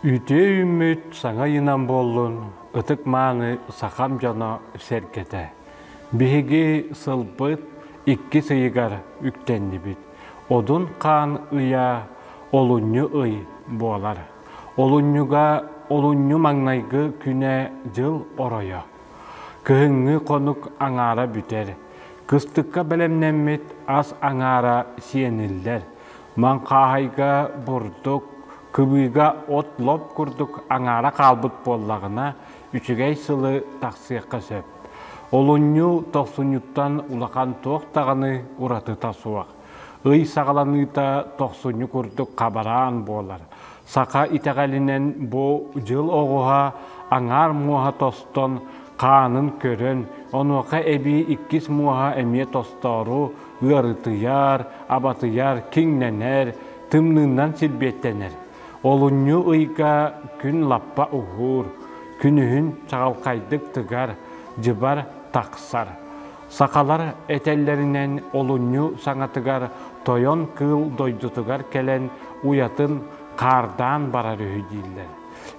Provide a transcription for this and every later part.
Үтүө үүммүт саҥа ыйынан буоллун, ытык-мааны сахам дьоно сэргэтэ. Биһиги сылбыт иккис ыйыгар үктэннибит. Одун хаан ыйа олунньу ый буолар. Олунньуга олунньу маҥнайгы күнэ дьыл оройо. Кыһыҥҥы хонук аҥаара бүтэр. Кыстыкка бэлэмнэммит ас аҥаара сиэниллэр. Маҥхааһайга бурдук, кыбыыга от лоп курдук аҥаара хаалбыт буоллаҕына, үчүгэй сылы тахсыахха сөп. Олунньу тохсунньуттан улахан туох даҕаны уратыта суох. Ый саҕаланыыта тохсунньу курдук хабараан буолар. Саха итэҕэлинэн бу дьыл оҕуһа аҥаар муоһа тостон, хаанын көрөн, онуоха эбии иккис муоһа эмиэ тостоору ыарытыйар, абатыйар, киҥнэнэр, тымныынан силбиэттэнэр. Олунньу ыйга күн лаппа уһуур, күнүһүн чаҕылхайдык тыгар, дьыбар тахсар. Сахалар этэллэринэн олунньу саҥатыгар тойон кыыл дойдутугар кэлэн уйатын хаардаан барар үһү дииллэр.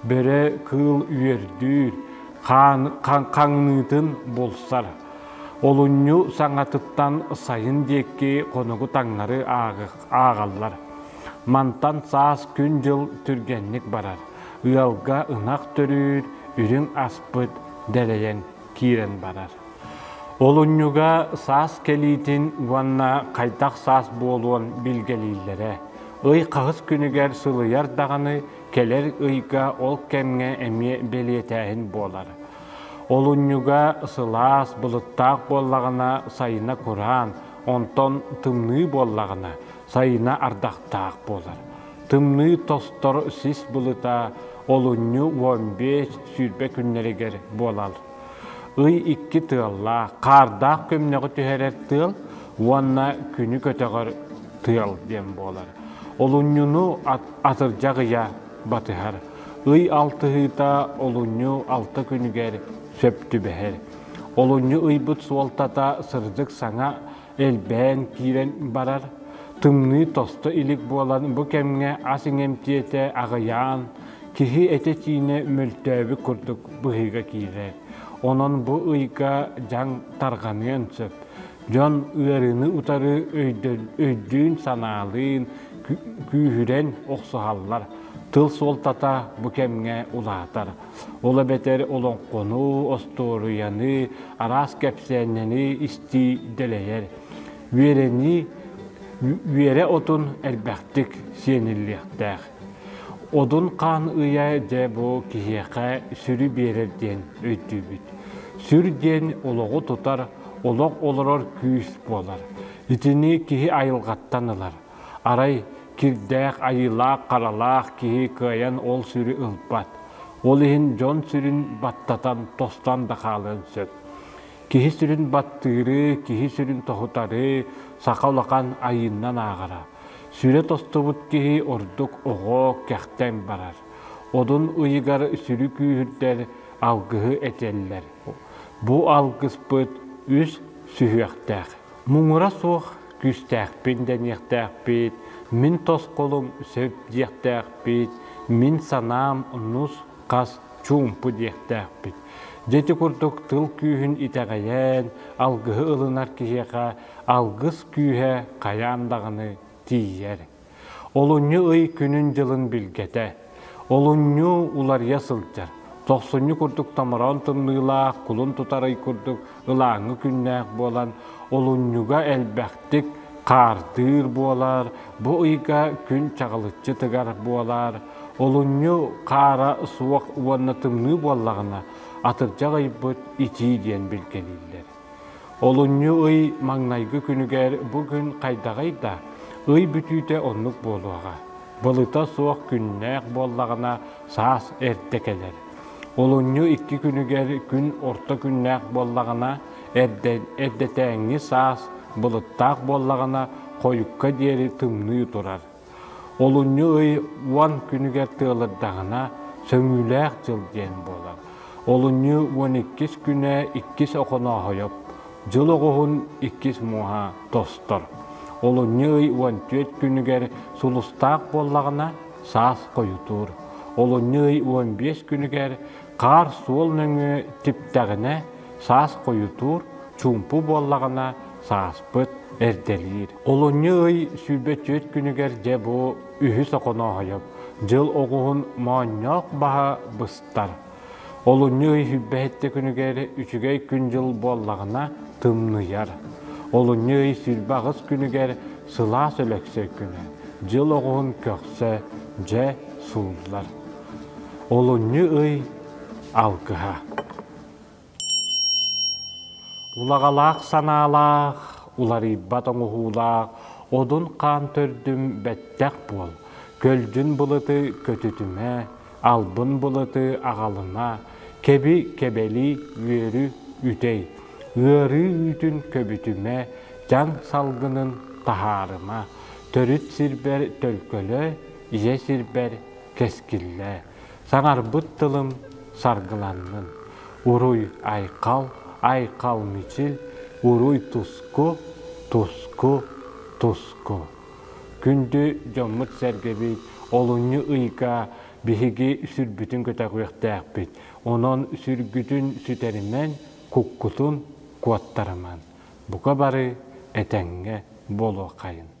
Бөрө кыыл үөрдүүр, хаҥныытын булсар. Олунньу саҥатыттан сайын диэки хонугу таҥнары ааҕаллар. Мантан саас күн-дьыл түргэнник барар. Ыалга ынах төрүүр, үрүҥ аспыт дэлэйэн киирэн барар. Олунньуга саас кэлиитин уонна хайдах саас буолуон билгэлииллэрэ. Ый хаһыс күнүгэр сылыйар даҕаны кэлэр ыйга ол кэмҥэ эмиэ бэлиэтээһин буолар. Олунньуга сылаас, былыттаах буоллаҕына сайына кураан, онтон тымныы буоллаҕына сайына ардахтаах буолар. Тымныы тостор сис былыта олунньу 15-20 күннэригэр буолар. Ый икки тыаллаах, хаардаах көмнөҕү түһэрэр тыал уонна күнү көтөҕөр тыал диэн буолар. Олунньуну атырдьах ыйа батыһар. Ый алтыһыыта олунньу алта күнүгэр сөп түбэһэр. Олунньу ыйбыт суолтата сырдык саҥа элбээн киирэн барар. Тымныы тосто илик буолан бу кэмҥэ ас иҥэмтиэтэ аҕыйаан, киһи этэ-сиинэ мөлтөөбүт курдук быһыыга киирэр. Онон бу ыйга дьаҥ тарҕаныан сөп. Дьон ыарыыны утары өйдүүн-санаалыын күүһүрэн охсуһаллар. Тыл суолтата бу кэмҥэ улаатар. Ол эбэтэр олоҥхону, остуоруйаны, араас кэпсээннэни истии дэлэйэр. Үөрэнии үөрэ отун элбэхтик сиэниллиэхтээх. Одун хаан ыйа дьэ бу киһиэхэ сүрү биэрэр диэн өйдүүбүт. Сүр диэн олоҕу тутар, олох олорор күүс буолар. Итини киһи айылҕаттан ылар. Арай кирдээх, айыылаах, харалаах киһи кыайан ол сүрү ылбат. Ол иһин дьон сүрүн баттатан, тостон да хаалыан сөп. Киһи сүрүн баттыыры, киһи сүрүн тоһутары саха улахан айыыннан ааҕара. Сүрэ тостубут киһи ордук оҕо кэхтэн барар. Одун ыйыгар сүрү күүһүрдэр алгыһы этэллэр. Бу алгыспыт үс сүһүөхтээх. Муҥура суох күүстээхпин дэниэхтээхпит, мин тосхолум сөп диэхтээхпит, мин санаам нус-хас чуумпу диэхтээхпит. Дьэ ити курдук тыл күүһүн итэҕэйэн, алгыһы ылынар киһиэхэ алгыс күүһэ хайаан даҕаны тиийэр. Олунньу ый күнүн-дьылын билгэтэ. Олунньу уларыйа сылдьар. Тохсунньу курдук томороон тымныылаах, кулун тутар ый курдук ылааҥы күннээх буолан, олунньуга элбэхтик хаардыыр буолар, бу ыйга күн чаҕылыччы тыгар буолар. Олунньу хаара суох уонна тымныы буоллаҕына, атырдьах ыйбыт итии диэн билгэлииллэр. Олунньу ый маҥнайгы күнүгэр бу күн хайдаҕый да, ый бүтүүтэ оннук буолуоҕа. Былыта суох күннээх буоллаҕына, саас эрдэ кэлэр. Олунньу икки күнүгэр күн орто күннээх буоллаҕына, эрдэ, эрдэтээҥҥи саас былыттаах буоллаҕына, хойукка диэри тымныы турар. Олунньу ый уон күнүгэр тыалырдаҕына, сөҥүүлээх дьыл диэн буолар. Олунньу уон иккис күнэ иккис Охонооһойоп, дьыл оҕуһун иккис муоһа тостор. Олунньу ый 14 күнүгэр сулустаах буоллаҕына, саас хойутуур. Олунньу ый 15 күнүгэр хаар суол нөҥүө типтэҕинэ, саас хойутуур, чуумпу буоллаҕына сааспыт эрдэлиир. Олунньу ый 24 күнүгэр дьэ бу үһүс Охонооһойоп дьыл оҕуһун моонньоох баһа быстар. Олунньу ый сүүрбэһиттэ күнүгэр үчүгэй күн-дьыл буоллаҕына тымныйар. Олунньу ый 28 күнүгэр сылаас Өлөксөй күнэ, дьыл оҕуһун көхсө дьэ сууллар. Олунньу ый алгыһа. Улаҕалаах санаалаах, уларыйбат оҥоһуулаах одун хаан төрдүм бэттэх буол, көлдьүн былыты көтүтүмэ, албын былыты аҕалыма, кэби кэбэлии үөрү үтэй, ыарыы үүтүн көбүтүмэ, дьаҥ салгынын таһаарыма, төрүт сирбэр төлкөлөө, ийэ сирбэр кэскиллээ. Саҥарбыт тылым саргыланнын. Уруй айхал, айхал мичил, уруй туску, туску, туску. Күндү дьоммут-сэргэбит олунньу ыйга биһиги сүрбүтүн көтөҕүөхтээхпит. Онон сүргүтүн сүтэримэн, куккутун куоттарыман. Бука бары этэҥҥэ буолуоххайын.